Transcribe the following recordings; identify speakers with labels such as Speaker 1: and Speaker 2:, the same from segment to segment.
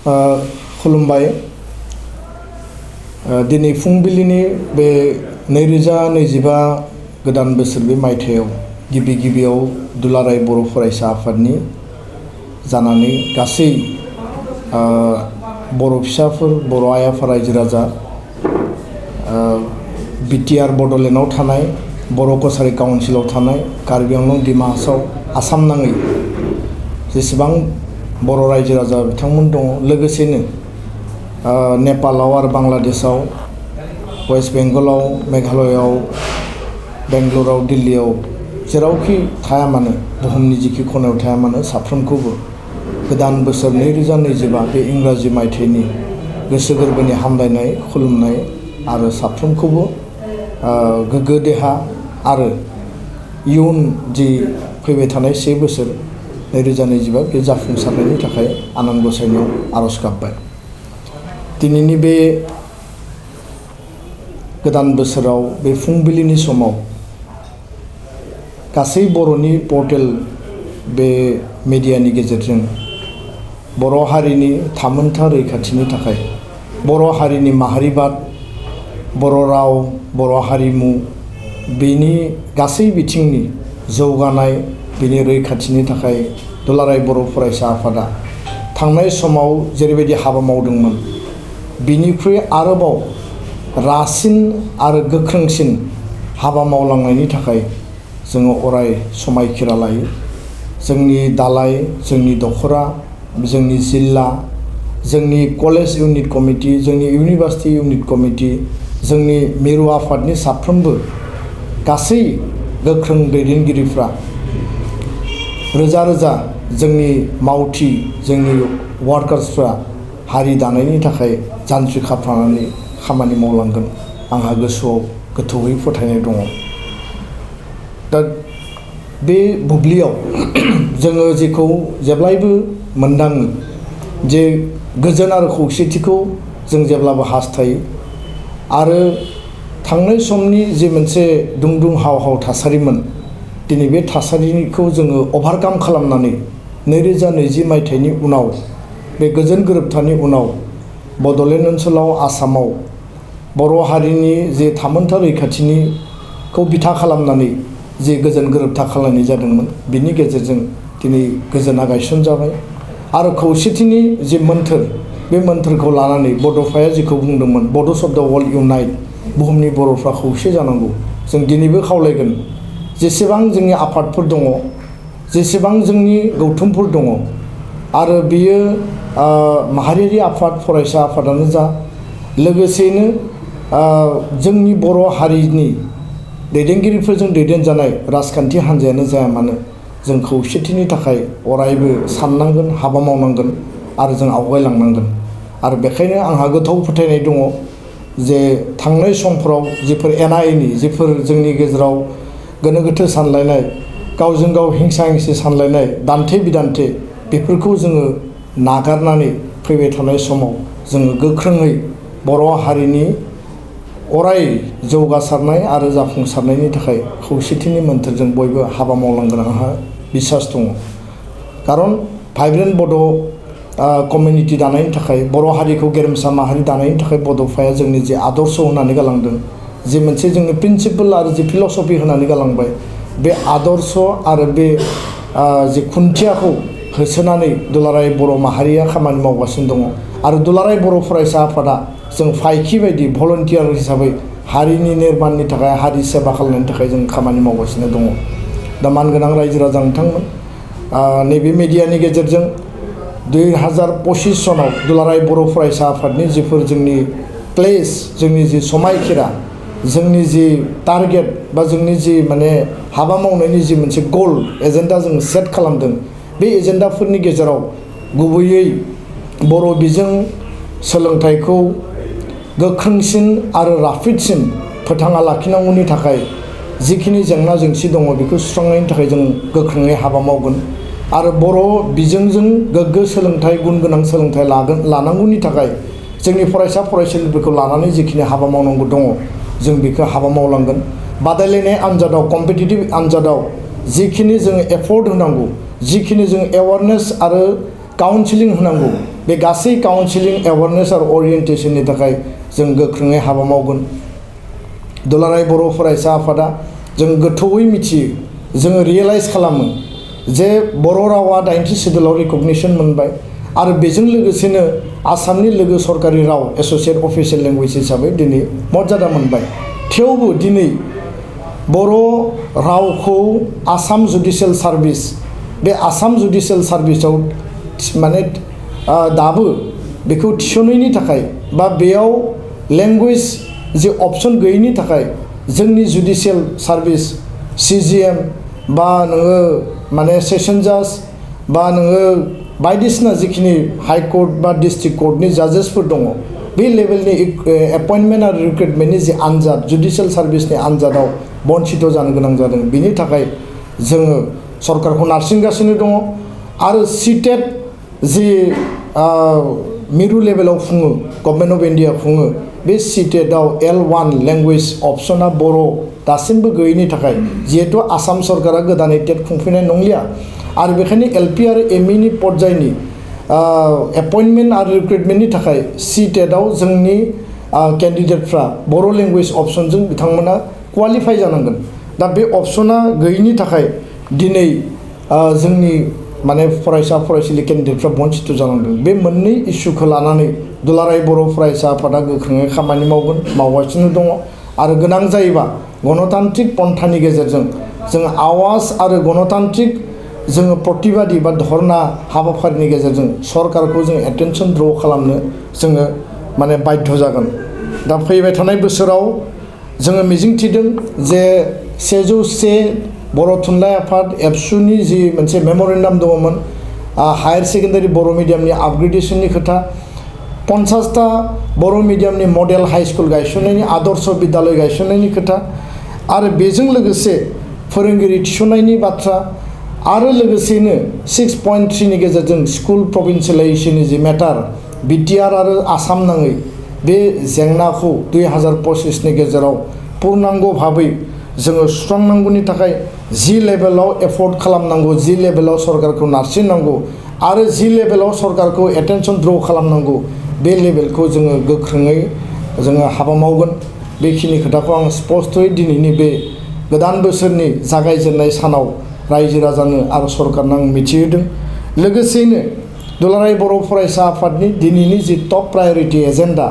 Speaker 1: खुलुमबाय दिनै फुंबिलिनि बे 2025 गोदान बोसोर बे मायथाइयाव गिबियाव दुलाराय बर' फरायसा आफादनि जानानै गासै बर' फिसाफोर बर' आइ आफा रायजो राजा BTR बड'लेण्डआव थानाय बर' कसारी काउन्सिलाव थानाय कार्बि आंलं डिमा हासाव आसाम नाङै जेसेबां बर' रायजो राजा बिथांमोन दङ लोगोसेनो नेपालाव आरो बांलादेशआव वेस्ट बेंगलाव मेघालयआव बेंगलराव दिल्लीआव जेरावखि थाया मानो बुहुमनि जिखि खनायाव थाया मानो साफ्रोमखौबो गोदान बोसोर 2025 बे इंराजि मायथाइनि गोसो गोरबोनि हामलायनाय खुलुमनाय आरो साफ्रोमखौबो गोग्गो देहा आरो इयुन जि फैबाय थानाय 1 बोसोर 2025 बे जाफुंसारनायनि थाखाय आनान गसाइनियाव आरज गाबबाय। दिनैनि बे गोदान बोसोराव बे फुंबिलिनि समाव गासै बर'नि पर्टेल बे मिडियानि गेजेरजों बर' हारिनि थामोनथा रैखाथिनि थाखाय बर' हारिनि माहारिबाद बर' राव बर' हारिमु बेनि गासै बिथिंनि जौगानाय बेनि रैखाथिनि थाखाय दुलाराय बर' फरायसा आफादा थांनाय समाव जेरैबायदि हाबा मावदोंमोन बिनिख्रुइ आरोबाव रासिन आरो गोख्रोंसिन हाबा मावलांनायनि थाखाय जोङो अराय समायखिरा लायो। जोंनि दालाय जोंनि दखरा जोंनि जिल्ला जोंनि कलेज इउनिट कमिटि जोंनि इउनिभार्सिटि इउनिट कमिटि जोंनि मिरु आफादनि साफ्रोमबो गासै गोख्रों दैदेनगिरिफ्रा रोजा रोजा जोंनि मावथि जोंनि वार्कार्सफ्रा हारि दानायनि थाखाय जान्जि खाफ्रानानै खामानि मावलांगोन आंहा गोसोआव गोथौयै फोथायनाय दङ। दा बे बुब्लियाव जोङो जेखौ जेब्लायबो मोनदाङो जे गोजोन आरो खौसेथिखौ जों जेब्लाबो हास्थायो आरो थांनाय समनि जे मोनसे दुं हाव हाव थासारिमोन दिनै बे थासारिखौ जोङो अभारकाम खालामनानै 2020 मायथाइनि उनाव बे गोजोन गोरोबथानि उनाव बड'लेण्ड ओनसोलाव आसामाव बर' हारिनि जे थामोनथा रैखाथिनिखौ बिथा खालामनानै जे गोजोन गोरोबथा खालामनाय जादोंमोन बिनि गेजेरजों दिनै गोजोना गायसनजाबाय आरो खौसेथिनि जे मोन्थोर बे मोन्थोरखौ लानानै बड'फाया जेखौ बुंदोंमन बड' अफ द वर्ल्ड इउनाइट बुहुमनि बर'फ्रा खौसे जानांगौ जों दिनैबो खावलायगोन जेसेबां जोंनि आफादफोर दङ जेसेबां जोंनि गौथुमफोर दङ आरो बियो माहारियारि आफाद फरायसा आफादानो जा लोगोसेनो जोंनि बर' हारिनि दैदेनगिरिफोरजों दैदेनजानाय राजखान्थि हान्जायानो जाया मानो जों खौसेथिनि थाखाय अरायबो साननांगोन हाबा मावनांगोन आरो जों आवगायलांनांगोन आरो बेखायनो आंहा गोथौ फोथायनाय दङ जे थांनाय समफोराव जिफोर एना एनि जिफोर जोंनि गेजेराव गोनो गोथो सानलायनाय गावजों गाव हिंसा हिंसि सानलायनाय दान्थे बिदान्थे बेफोरखौ जोङो नागारनानै फैबाय थानाय समाव जोङो गोख्रोङै बर' हारिनि अराय जौगासारनाय आरो जाफुंसारनायनि थाखाय खौसेथिनि मोन्थोरजों बयबो हाबा मावलांगोन आंहा बिसास दङ। खारन भाइब्रेन्ट बड' कमिउनिटि दानायनि थाखाय बर' हारिखौ गेरेमसा माहारि दानायनि थाखाय बड'फाया जोंनि जे आदर्श होनानै गालांदों जे मोनसे जोंनि प्रिन्सिपल आरो जे फिलसफि होनानै गालांबाय बे आदर्श आरो बे जे खुन्थियाखौ होसोनानै दुलाराय बर' माहारिया खामानि मावगासिनो दङ आरो दुलाराय बर' फरायसा आफादा जों फायखि बायदि भलन्टियार हिसाबै हारिनि निर्माणनि थाखाय हारि सेबा खालामनायनि थाखाय जों खामानि मावगासिनो दङ। दा मानगोनां रायजो राजा नोंथांमोन नैबे मिडियानि गेजेरजों 2025 सनाव दुलाराय बर' फरायसा आफादनि जिफोर जोंनि प्लेस जोंनि जि समायखिरा जोंनि जि टारगेट बा जोंनि जि माने हाबा मावनायनि जि मोनसे गल एजेन्डा जों सेट खालामदों बे एजेन्डाफोरनि गेजेराव गुबैयै बर' बिजों सोलोंथाइखौ गोख्रोंसिन आरो राफोदसिन फोथांना लाखिनांगौनि थाखाय जिखिनि जेंना जेंसि दङ बेखौ सुस्रांनायनि थाखाय जों गोख्रोङै हाबा मावगोन आरो बर' बिजोंजों गोग्गो सोलोंथाइ गुन गोनां सोलोंथाइ लानांगौनि थाखाय जोंनि फरायसा फरायसुलिफोरखौ लानानै जिखिनि हाबा मावनांगौ दङ जों बेखौ हाबा मावलांगोन। बादायलायनाय आनजादाव कम्पिटिटिभ आनजादाव जिखिनि जों एफर्ट होनांगौ जिखिनि जों एवारनेस आरो काउन्सिलिं होनांगौ बे गासै काउन्सिलिं एवारनेस आरो ओरिएन्टेसननि थाखाय जों गोख्रोङै हाबा मावगोन। दुलाराय बर' फरायसा आफादा जों गोथौयै मिथियो, जोङो रियेलाइज खालामो जे बर' रावा 80 सिडुलाव रिकगनिसन मोनबाय आरो बेजों लोगोसेनो आसामनि लोगो सरकारि राव एस'सिएट अफिसियेल लेंगुवेज हिसाबै दिनै मर्यादा मोनबाय। थेवबो दिनै बर' रावखौ आसाम जुडिशियेल सार्भिस, बे आसाम जुडिशियेल सार्भिसाव माने दाबो बेखौ थिसननायनि थाखाय बा बेयाव लेंगुवेज जे अपसन गैयैनि थाखाय जोंनि जुडिशियेल सार्भिस CGM बा नोङो माने सेसन जाज बा नोङो बायदिसिना जिखिनि हाइ कर्ट बा डिस्ट्रिक्ट कर्टनि जाजेसफोर दङ, बे लेभेलनि एपइन्टमेन्ट आरो रिक्रुटमेन्टनि जे आनजाद जुडिशियेल सार्भिसनि आनजादाव बन्सित जानो गोनां जादों। बिनि थाखाय जोङो सरकारखौ नारसिनगासिनो दङ आरो सिटेट जि मिरु लेभेलाव खुङो, गभर्नमेन्ट अफ इन्डिया खुङो, बे सिटेटआव L1 लेंगुवेज अपसना बर' दासिमबो गैयैनि थाखाय जिहेतु आसाम सरकारा गोदानै टेट खुंफिननाय नंलिया आरो बेखायनो LP आरो ME पर्यायनि एपइन्टमेन्ट आरो रिक्रुटमेन्टनि थाखाय सिटेटआव जोंनि केन्डिडेटफ्रा बर' लेंगुवेज अपसनजों बिथांमोना क्वालिफाइ जानांगोन। दा बे अपसना गैयैनि थाखाय दिनै जोंनि माने फरायसा फरायसुलि केन्डिडेटफ्रा बन्सित जानांदों। बे मोननै इस्युखौ लानानै दुलाराय बर' फरायसा आफादा गोख्रोङै खामानि मावगोन, मावगासिनो दङ आरो गोनां जायोबा गणतान्त्रिक पन्थानि गेजेरजों जों आवाज आरो गणतान्त्रिक जोङो प्रतिबादि बा धरना हाबाफारिनि गेजेरजों सरकारखौ जों एटेनसन ड्र खालामनो जोङो माने बाध्य जागोन। दा फैबाय थानाय बोसोराव जोङो मिजिंथिदों जे 101 बर' थुनलाइ आफाद एबसुनि जि मोनसे मेम'रेन्डाम दङमोन हायार सेकेन्डारि बर' मिडियामनि आपग्रेडेसननि खोथा, 50टा बर' मिडियामनि मडेल हाई स्कुल गायसननायनि आदर्श बिद्यालय गायसननायनि खोथा आरो बेजों लोगोसे फोरोंगिरि थिसननायनि बाथ्रा आरो लोगोसेनो 6.3 नि गेजेरजों स्कुल प्रभिन्सियेलाइजेसननि जि मेटार BTR आरो आसाम नाङै बे जेंनाखौ 2025 नि गेजेराव पूर्णांग भाबै जोङो सुस्रांनांगौनि थाखाय जि लेभेलाव एफर्ट खालामनांगौ, जि लेभेलाव सरकारखौ नारसिननांगौ आरो जि लेभेलाव सरकारखौ एटेनसन ड्र खालामनांगौ, बे लेभेलखौ जोङो गोख्रोङै जोङो हाबा मावगोन। बेखिनि खोथाखौ आं स्पष्टयै दिनैनि बे गोदान बोसोरनि जागायजेननाय सानाव रायजो राजानो आरो सरकारनो आं मिथिहोदों। लोगोसेयैनो दुलाराय बर' फरायसा आफादनि दिनैनि जि टप प्रायरिटि एजेन्डा,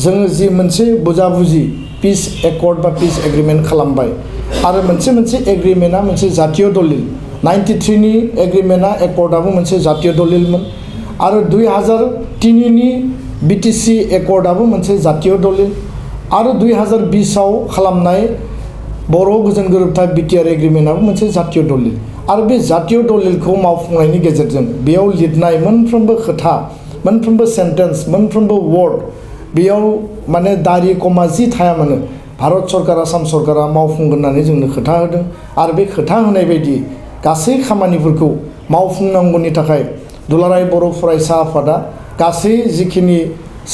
Speaker 1: जोङो जि मोनसे बुजाबुजि पिस एकर्ड बा पिस एग्रिमेन्ट खालामबाय आरो मोनसे एग्रिमेन्टआ मोनसे जातीय दलिल, 93 नि एग्रिमेन्टआ एकर्डआबो मोनसे जातीय दलिलमोन आरो 2003 नि BTC एकर्डआबो मोनसे जातीय दलिल आरो 2020 आव खालामनाय बर' गोजोन गोरोबथा BTR एग्रिमेन्टआबो मोनसे जातीय दलिल आरो बे जातीय दलिलखौ मावफुंनायनि गेजेरजों बेयाव लिरनाय मोनफ्रोमबो खोथा, मोनफ्रोमबो सेन्टेन्स, मोनफ्रोमबो वर्ड, बेयाव माने दारि कमा जि थाया मानो भारत सरकार आसाम सरकारा मावफुंगोन होननानै जोंनो खोथा होदों आरो बे खोथा होनाय बायदि गासै खामानिफोरखौ मावफुंनांगौनि थाखाय दुलाराय बर' फरायसा आफादा गासै जिखिनि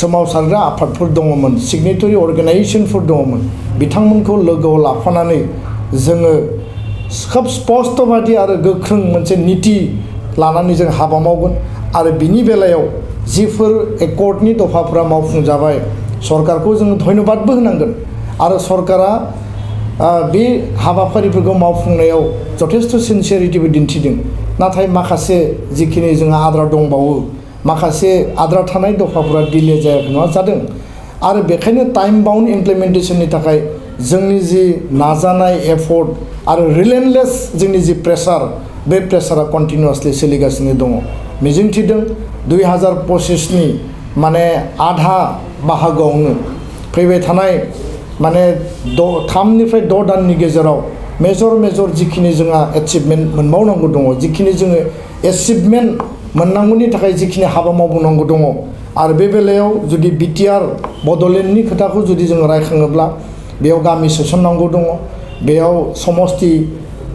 Speaker 1: सोमावसारग्रा आफादफोर दङमोन, सिगनेटरि अर्गेनाइजेसनफोर दङमोन, बिथांमोनखौ लोगोआव लाफानानै जोङो खोब स्पष्टबादि आरो गोख्रों मोनसे नीति लानानै जों हाबा मावगोन आरो बिनि बेलायाव जिफोर एकर्डनि दफाफोरा मावफुंजाबाय सरकारखौ जोङो धन्यबादबो होनांगोन आरो सरकारा बे हाबाफारिफोरखौ मावफुंनायाव जथेस्थ सिनसियारिटिबो दिन्थिदों। नाथाय माखासे जिखिनि जोंहा आद्रा दंबावो, माखासे आद्रा थानाय दफाफोरा डिले जायाखै नङा जादों आरो बेखायनो टाइम बाउन्ड इमप्लिमेन्टेसननि थाखाय जोंनि जि नाजानाय एफर्ट आरो रिलेन्टलेस जोंनि जि प्रेसार, बे प्रेसारा कन्टिनिउसलि सोलिगासिनो दङ। मिजिंथिदों 2025 नि माने आधा बाहागोआवनो फैबाय थानाय माने 3 निफ्राय 6 दाननि गेजेराव मेजर जिखिनि जोंहा एचिभमेन्ट मोनबावनांगौ दङ, जिखिनि जोङो एचिभमेन्ट मोननांगौनि थाखाय जिखिनि हाबा मावनांगौ दङ आरो बे बेलायाव जुदि BTR बड'लेण्डनि खोथाखौ जुदि जोङो रायखाङोब्ला बेयाव गामि सोसननांगौ दङ, बेयाव समस्ति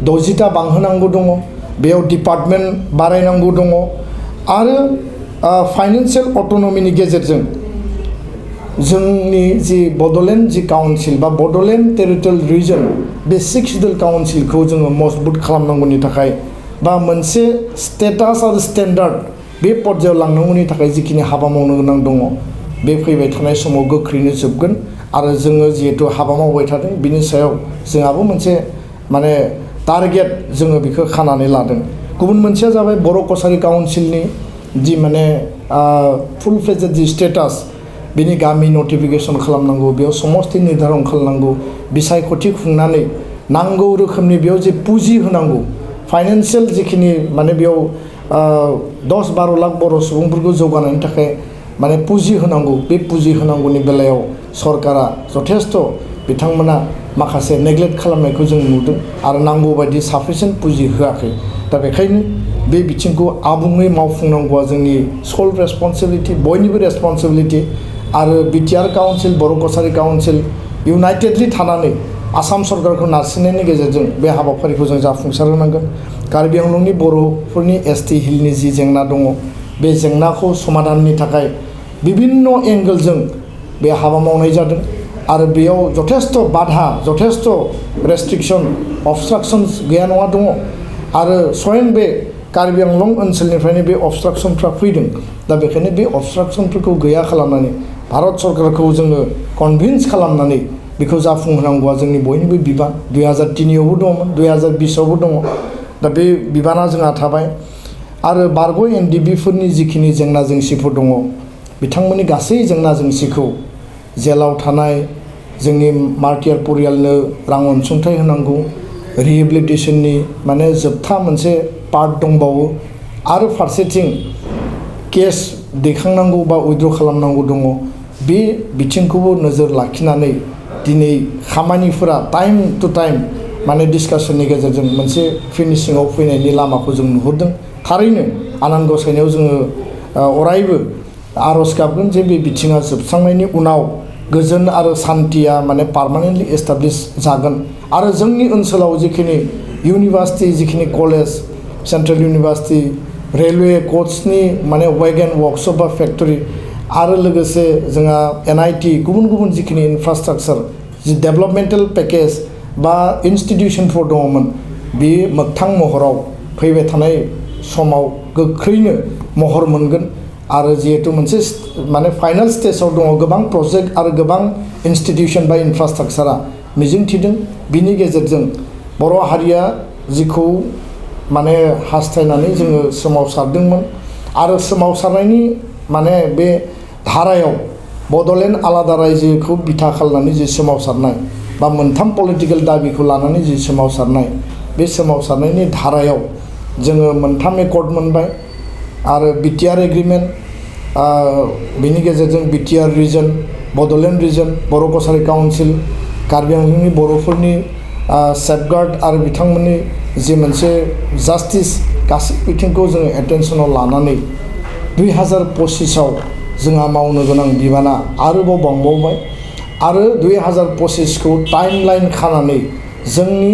Speaker 1: 60टा बांहोनांगौ दङ, बेयाव डिपार्टमेन्ट बारायनांगौ दङ आरो फाइनान्सियेल अट'नमिनि गेजेरजों जोंनि जि बड'लेण्ड जि काउन्सिल बा बड'लेण्ड टेरिटरियेल रिजन, बे 6 सिडुल काउन्सिलखौ जोङो मजबुत खालामनांगौनि थाखाय बा मोनसे स्टेटास आरो स्टेन्डार्ड बे पर्यायाव लांनांगौनि थाखाय जिखिनि हाबा मावनो गोनां दङ बे फैबाय थानाय समाव गोख्रैनो जोबगोन आरो जोङो जिहेतु हाबा मावबाय थादों बिनि सायाव जोंहाबो मोनसे माने टारगेट जोङो बेखौ खानानै लादों। गुबुन मोनसेया जाबाय बर' कसारी काउन्सिलनि जि माने फुल फ्लेजेड जि स्टेटास बिनि गामि नटिफिकेसन खालामनांगौ, बेयाव समस्ति निर्धारन खालामनांगौ, बिसायख'थि खुंनानै नांगौ रोखोमनि बेयाव जे पुँजि होनांगौ, फाइनान्सियेल जिखिनि माने बेयाव 10-12 लाख बर' सुबुंफोरखौ जौगानायनि थाखाय माने पुँजि होनांगौ, बे पुँजि होनांगौनि बेलायाव सरकारा जथेस्थ' बिथांमोना माखासे नेग्लेक्ट खालामनायखौ जों नुदों आरो नांगौ बायदि साफिसियेन्ट पुँजि होआखै। दा बेखायनो बे बिथिंखौ आबुङै मावफुंनांगौआ जोंनि सल रेसपन्सिबिलिटि, बयनिबो रेसपन्सिबिलिटि। आरो BTR काउन्सिल, बर' कसारी काउन्सिल इउनाइटेडलि थानानै आसाम सरकारखौ नारसिननायनि गेजेरजों बे हाबाफारिखौ जों जाफुंसार होनांगोन। कार्बि आंलंनि बर'फोरनि ST हिलनि जि जेंना दङ बे जेंनाखौ समाधाननि थाखाय बिभिन्न एंगोलजों बे हाबा मावनाय जादों आरो बेयाव जथेस्थ' बाधा, जथेस्थ' रेस्ट्रिक्सन, अबस्ट्राक्सन्स गैया नङा दङ आरो स्वयं बे कार्बि आंलं ओनसोलनिफ्रायनो बे अबस्ट्राक्सनफ्रा फैदों। दा बेखायनो बे अबस्ट्राक्सनफोरखौ गैया खालामनानै भारत सरकारखौ जोङो कनभिन्स खालामनानै बेखौ जाफुंहोनांगौआ जोंनि बयनिबो बिबान। 2003आवबो दङमोन, 2020आवबो दङ। दा बे बिबाना जोंहा थाबाय आरो बारग' NDBफोरनि जिखिनि जेंना जेंसिफोर दङ बिथांमोननि गासै जेंना जेंसिखौ जेलाव थानाय जोंनि मार्टियार परियालनो रां अनसुंथाइ होनांगौ, रिहेबिलिटेसननि माने जोबथा मोनसे पार्ट दंबावो आरो फारसेथिं केस दैखांनांगौ बा उइद्र' खालामनांगौ दङ। बे बिथिंखौबो नोजोर लाखिनानै दिनै खामानिफोरा टाइम टु टाइम माने डिसकासननि गेजेरजों मोनसे फिनिशिंआव फैनायनि लामाखौ जों नुहुरदों। थारैनो आनान गसाइनायाव जोङो अरायबो आर'ज गाबगोन जे बे बिथिङा जोबस्रांनायनि उनाव गोजोन आरो सान्थिया माने पार्मानेन्टलि एस्टाब्लिश जागोन आरो जोंनि ओनसोलाव जिखिनि इउनिभार्सिटि, जिखिनि कलेज, सेन्ट्रेल इउनिभार्सिटि, रेलवे क'चनि माने वेगन वर्कशप बा फेक्टरि आरो लोगोसे जोंहा NIT गुबुन गुबुन जिखिनि इनफ्रास्ट्राक्चार जि डेभेलपमेन्टेल पेकेज बा इनस्टिटिउसनफोर दङमोन बे मोगथां महराव फैबाय थानाय समाव गोख्रैनो महर मोनगोन आरो जिहेतु मोनसे माने फाइनाल स्टेजाव दङ गोबां प्रजेक्ट आरो गोबां इनस्टिटिउसन बा इनफ्रास्ट्राक्चारा मिजिंथिदों। बिनि गेजेरजों बर' हारिया जिखौ माने हास्थायनानै जोङो सोमावसारदोंमोन आरो सोमावसारनायनि माने बे धारायाव बड'लेण्ड आलादा रायजोखौ बिथा खालामनानै जि सोमावसारनाय बा मोनथाम पलिटिकेल दाबिखौ लानानै जि सोमावसारनाय, बे सोमावसारनायनि धारायाव जोङो मोनथाम एकर्ड मोनबाय आरो BTR एग्रिमेन्ट, बेनि गेजेरजों BTR रिजन, बड'लेण्ड रिजन, बर' कसारी काउन्सिल, कार्बि आंलंनि बर'फोरनि सेफगार्ड आरो बिथांमोननि जि मोनसे जास्टिस गासै बिथिंखौ जोङो एटेनसनाव लानानै 2025आव जोंहा मावनो गोनां बिबाना आरोबाव बांबावबाय आरो 2025खौ टाइमलाइन खानानै जोंनि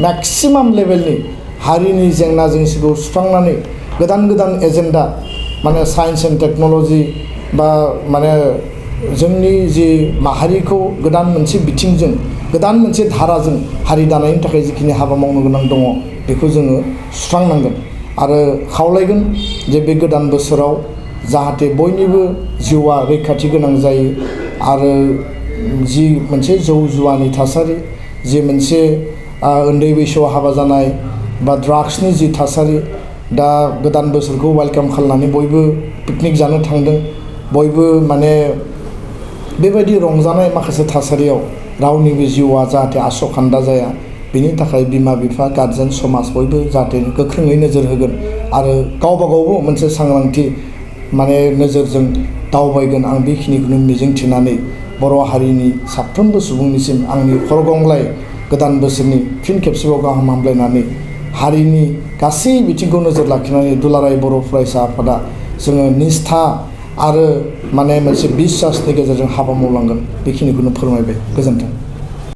Speaker 1: मेक्सिमाम लेभेलनि हारिनि जेंना जेंसिखौ सुस्रांनानै गोदान गोदान एजेन्डा माने साइन्स एन्ड टेक्न'लजि बा माने जोंनि जि माहारिखौ गोदान मोनसे बिथिंजों, गोदान मोनसे धाराजों हारि दानायनि थाखाय जिखिनि हाबा मावनो गोनां दङ बेखौ जोङो सुस्रांनांगोन आरो खावलायगोन जे बे गोदान बोसोराव जाहाथे बयनिबो जिउआ रैखाथि गोनां जायो आरो जि मोनसे जौ जुवानि थासारि, जि मोनसे उन्दै बैसोआव हाबा जानाय बा ड्राग्सनि जि थासारि, दा गोदान बोसोरखौ वेलकाम खालामनानै बयबो पिकनिक जानो थांदों, बयबो माने बेबायदि रंजानाय माखासे थासारियाव रावनिबो जिउआ जाहाथे आसखान्दा जाया बेनि थाखाय बिमा बिफा, गार्जेन, समाज बयबो जाहाथे गोख्रोङै नोजोर होगोन आरो गावबा गावबो मोनसे सांग्रांथि माने नोजोरजों दावबायगोन। आं बेखिनिखौनो मिजिंथिनानै बर' हारिनि साफ्रोमबो सुबुंनिसिम आंनि खरगंग्लाय गोदान बोसोरनि फिन खेबसेबाव गाहाम हामलायनानै हारिनि गासै बिथिंखौ नोजोर लाखिनानै दुलाराय बर' फरायसा आफादा जोङो निष्ठा आरो माने मोनसे बिसासनि गेजेरजों हाबा मावलांगोन बेखिनिखौनो फोरमायबाय। गोजोन्थों।